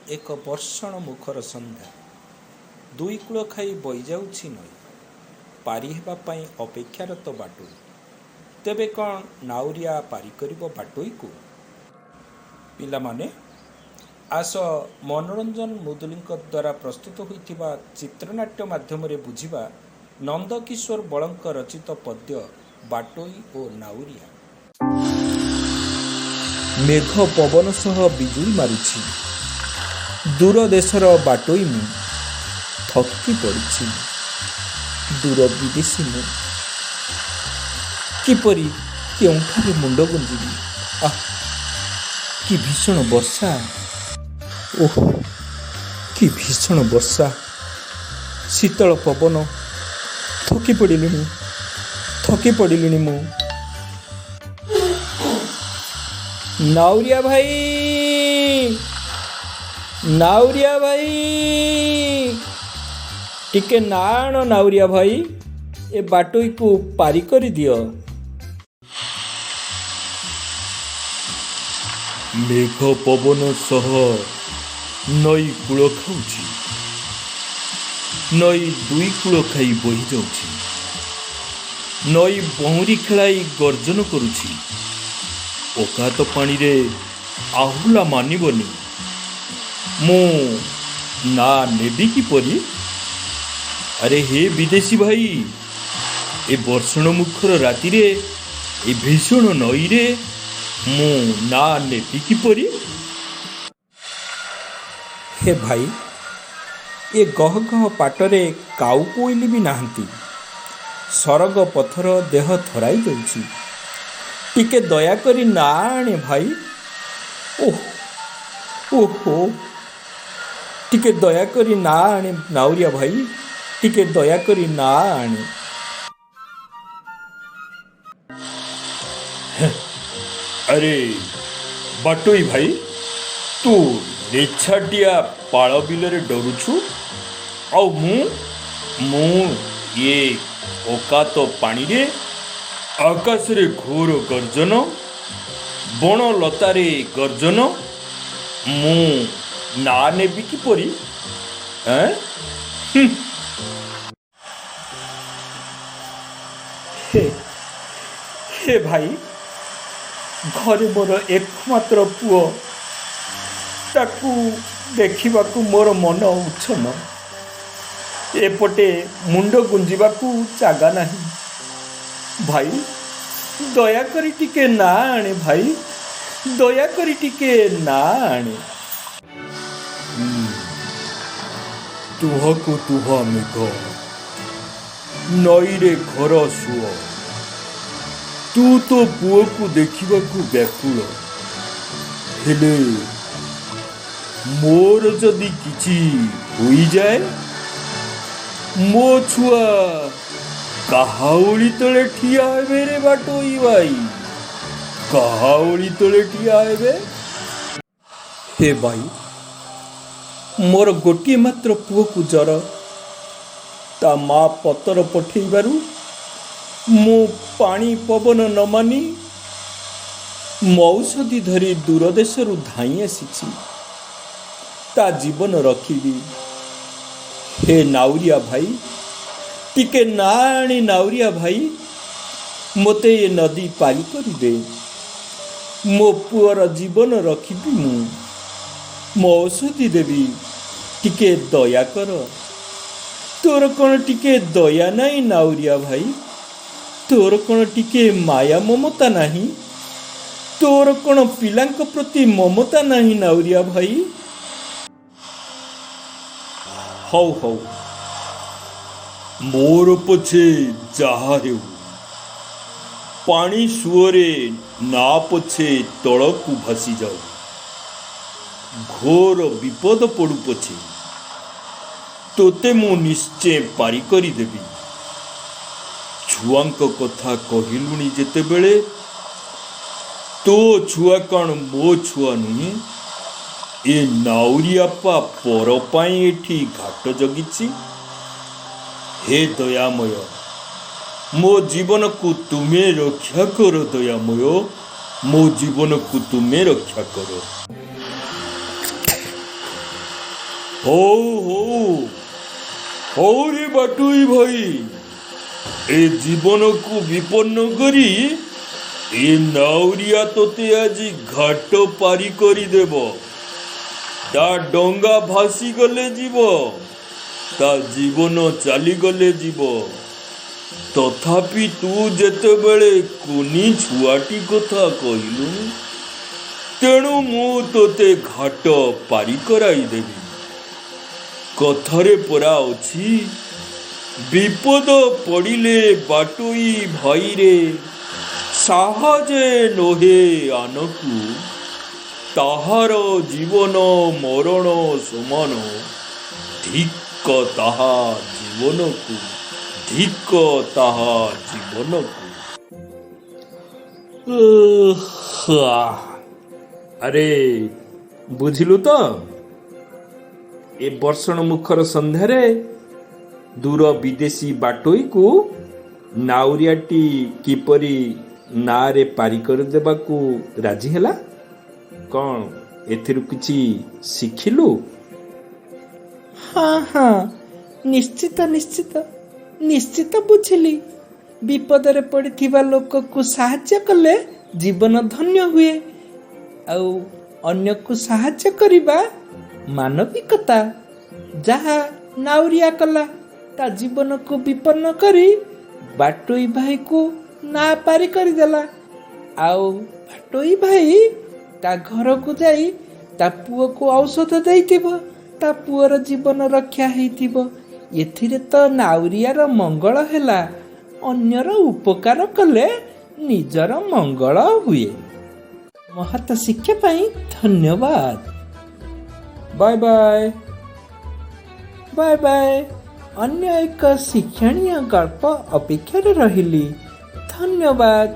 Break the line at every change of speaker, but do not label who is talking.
ଏକ ବର୍ଷଣ ମୁଖର ସନ୍ଧ୍ୟା। ଦୁଇ କୂଳ ଖାଇ ବହିଯାଉଛି ନଈ। ପାରି ହେବା ପାଇଁ ଅପେକ୍ଷାରତ ବାଟୋଇ। ତେବେ କ'ଣ ନାଉରିଆ ପାରି କରିବ ବାଟୋଇକୁ? ପିଲାମାନେ, ଆସ ମନୋରଞ୍ଜନ ମୁଦୁଲିଙ୍କ ଦ୍ୱାରା ପ୍ରସ୍ତୁତ ହୋଇଥିବା ଚିତ୍ରନାଟ୍ୟ ମାଧ୍ୟମରେ ବୁଝିବା ନନ୍ଦକିଶୋର ବଳଙ୍କ ରଚିତ ପଦ୍ୟ ବାଟୋଇ ଓ ନାଉରିଆ। ମେଘ ପବନ ସହ ବିଜୁଳି ମାରୁଛି। ଦୂର ଦେଶର ବାଟୋଇ ମୁଁ, ଥକି ପଡ଼ିଛି। ଦୂର ବିଦେଶୀ ମୁଁ, କିପରି କେଉଁଠାରେ ମୁଣ୍ଡ ଗୁଞ୍ଜିବି? ଆଃ, କି ଭୀଷଣ ବର୍ଷା! ଓଃ, କି ଭୀଷଣ ବର୍ଷା, ଶୀତଳ ପବନ! ଥକି ପଡ଼ିଲିଣି, ଥକି ପଡ଼ିଲିଣି ମୁଁ। ନାଉରିଆ ଭାଇ, ନାଉରିଆ ଭାଇ, ଟିକେ ନା ଆଣ ନାଉରିଆ ଭାଇ, ଏ ବାଟୋଇକୁ ପାରି କରିଦିଅ। ମେଘ ପବନ ସହ ନଈ କୂଳ ଖାଉଛି। ନଈ ଦୁଇ କୂଳ ଖାଇ ବହିଯାଉଛି। ନଈ ଭଉଁରୀ ଖେଳାଇ ଗର୍ଜନ କରୁଛି। ଅକାତ ପାଣିରେ ଆହୁଲା ମାନିବନି। ମୁଁ ନା ନେବି କିପରି? ଆରେ ହେ ବିଦେଶୀ ଭାଇ, ଏ ବର୍ଷଣ ମୁଖର ରାତିରେ, ଏ ଭୀଷଣ ନଈରେ ମୁଁ ନା ନେବି କିପରି? ହେ ଭାଇ, ଏ ଗହ ଗହ ପାଟରେ କାଉ କୋଇଲି ବି ନାହାନ୍ତି। ସରଗ ପଥର ଦେହ ଥରାଇ ଦେଉଛି। ଟିକେ ଦୟାକରି ନା ଆଣେ ଭାଇ। ଓଃ, ଓହୋ, ଟିକେ ଦୟାକରି ନା ଆଣେ ନାଉରିଆ ଭାଇ, ଟିକେ ଦୟାକରି ନା ଆଣେ। ଆରେ ବାଟୋଇ ଭାଇ, ତୁ ନିଛାଟିଆ ପାଳ ବିଲରେ ଡରୁଛୁ, ଆଉ ମୁଁ ଏ ଅକାତ ପାଣିରେ, ଆକାଶରେ ଘୋର ଗର୍ଜନ, ବଣ ଲତାରେ ଗର୍ଜନ, ମୁଁ ନା ନେବି କିପରି? ହେ ହେ ଭାଇ, ଘରେ ମୋର ଏକମାତ୍ର ପୁଅ, ତାକୁ ଦେଖିବାକୁ ମୋର ମନ ଉଚ୍ଛନ୍ନ। ଏପଟେ ମୁଣ୍ଡ ଗୁଞ୍ଜିବାକୁ ଜାଗା ନାହିଁ। ଭାଇ, ଦୟାକରି ଟିକେ ନା ଆଣେ ଭାଇ, ଦୟାକରି ଟିକେ ନା ଆଣେ। ତୁହକୁ ତୁହ ମେଘ, ନଈରେ ଘର ସୁଅ, ତୁ ତୋ ପୁଅକୁ ଦେଖିବାକୁ ବ୍ୟାକୁଳ, ହେଲେ ମୋର ଯଦି କିଛି ହୋଇଯାଏ, ମୋ ଛୁଆ କାହା ଓଳି ତଳେ ଠିଆ ହେବେ ରେ ବାଟୋଇ ଭାଇ, କାହା ଓଳି ତଳେ ଠିଆ ହେବେ? ହେ ଭାଇ, ମୋର ଗୋଟିଏ ମାତ୍ର ପୁଅକୁ ଜର। ତା ମା ପତର ପଠେଇବାରୁ ମୁଁ ପାଣି ପବନ ନ ମାନି ମୌଷଧି ଧରି ଦୂରଦେଶରୁ ଧାଇଁ ଆସିଛି। ତା ଜୀବନ ରଖିବି। ହେ ନାଉରିଆ ଭାଇ, ଟିକେ ନା ଆଣି ନାଉରିଆ ଭାଇ, ମୋତେ ଏ ନଦୀ ପାରି କରିଦେ। ମୋ ପୁଅର ଜୀବନ ରଖିବି ମୁଁ, ମୋ ଔଷଧି ଦେବି, ଟିକେ ଦୟା କର। ତୋର କ'ଣ ଟିକେ ଦୟା ନାହିଁ ନାଉରିଆ ଭାଇ? ତୋର କ'ଣ ଟିକେ ମାୟା ମମତା ନାହିଁ? ତୋର କ'ଣ ପିଲାଙ୍କ ପ୍ରତି ମମତା ନାହିଁ ନାଉରିଆ ଭାଇ? ହଉ ହଉ, ମୋର ପଛେ ଯାହା ହେଉ, ପାଣି ସୁଅରେ ନା ପଛେ ତଳକୁ ଭାସିଯାଉ, ଘୋର ବିପଦ ପଡ଼ୁ ପଛେ, ତୋତେ ମୁଁ ନିଶ୍ଚୟ ପାରି କରିଦେବି। ଛୁଆଙ୍କ କଥା କହିଲୁଣି ଯେତେବେଳେ, ତୋ ଛୁଆ କ'ଣ ମୋ ଛୁଆ ନୁହେଁ? ଏ ନାଉରିଆପା ପର ପାଇଁ ଏଠି ଘାଟ ଜଗିଛି। ହେ ଦୟାମୟ, ମୋ ଜୀବନକୁ ତୁମେ ରକ୍ଷା କର। ଦୟାମୟ, ମୋ ଜୀବନକୁ ତୁମେ ରକ୍ଷା କର। ହଉ ହଉ ହଉରେ ବାଟୋଇ ଭାଇ, ଏ ଜୀବନକୁ ବିପନ୍ନ କରି ଏ ନାଉରିଆ ତୋତେ ଆଜି ଘାଟ ପାରି କରିଦେବ। ତା ଡଙ୍ଗା ଭାସିଗଲେ ଯିବ, ତା ଜୀବନ ଚାଲିଗଲେ ଯିବ, ତଥାପି ତୁ ଯେତେବେଳେ କୁନି ଛୁଆଟି କଥା କହିଲୁଣି, ତେଣୁ ମୁଁ ତୋତେ ଘାଟ ପାରି କରାଇଦେବି। କଥାରେ ପରା ଅଛି, ବିପଦ ପଡ଼ିଲେ ବାଟୋଇ ଭାଇରେ ସାହାଜେ ନୋହେ ଆନକୁ, ତାହାର ଜୀବନ ମରଣ ସମାନ, ଧିକ ତାହା ଜୀବନକୁ, ଧିକ ତାହା ଜୀବନକୁ। ଆରେ ବୁଝିଲୁ ତ, ଏ ବର୍ଷଣ ମୁଖର ସନ୍ଧ୍ୟାରେ ଦୂର ବିଦେଶୀ ବାଟୋଇକୁ ନାଉରିଆଟି କିପରି ନାଁରେ ପାରି କରିଦେବାକୁ ରାଜି ହେଲା? କ'ଣ ଏଥିରୁ କିଛି ଶିଖିଲୁ?
ହଁ ହଁ, ନିଶ୍ଚିତ ନିଶ୍ଚିତ ନିଶ୍ଚିତ ବୁଝିଲି। ବିପଦରେ ପଡ଼ିଥିବା ଲୋକକୁ ସାହାଯ୍ୟ କଲେ ଜୀବନ ଧନ୍ୟ ହୁଏ, ଆଉ ଅନ୍ୟକୁ ସାହାଯ୍ୟ କରିବା ମାନବିକତା। ଯାହା ନାଉରିଆ କଲା, ତା ଜୀବନକୁ ବିପନ୍ନ କରି ବାଟୋଇ ଭାଇକୁ ନା ପାରି କରିଦେଲା। ଆଉ ବାଟୋଇ ଭାଇ ତା ଘରକୁ ଯାଇ ତା ପୁଅକୁ ଔଷଧ ଦେଇଥିବ, ତା ପୁଅର ଜୀବନ ରକ୍ଷା ହେଇଥିବ। ଏଥିରେ ତ ନାଉରିଆର ମଙ୍ଗଳ ହେଲା। ଅନ୍ୟର ଉପକାର କଲେ ନିଜର ମଙ୍ଗଳ ହୁଏ। ମହତ ଶିକ୍ଷା ପାଇଁ ଧନ୍ୟବାଦ।
Bye bye.
Bye bye. ଅନ୍ୟ ଏକ ଶିକ୍ଷଣୀୟ ଗଳ୍ପ ଅପେକ୍ଷାରେ ରହିଲି। ଧନ୍ୟବାଦ।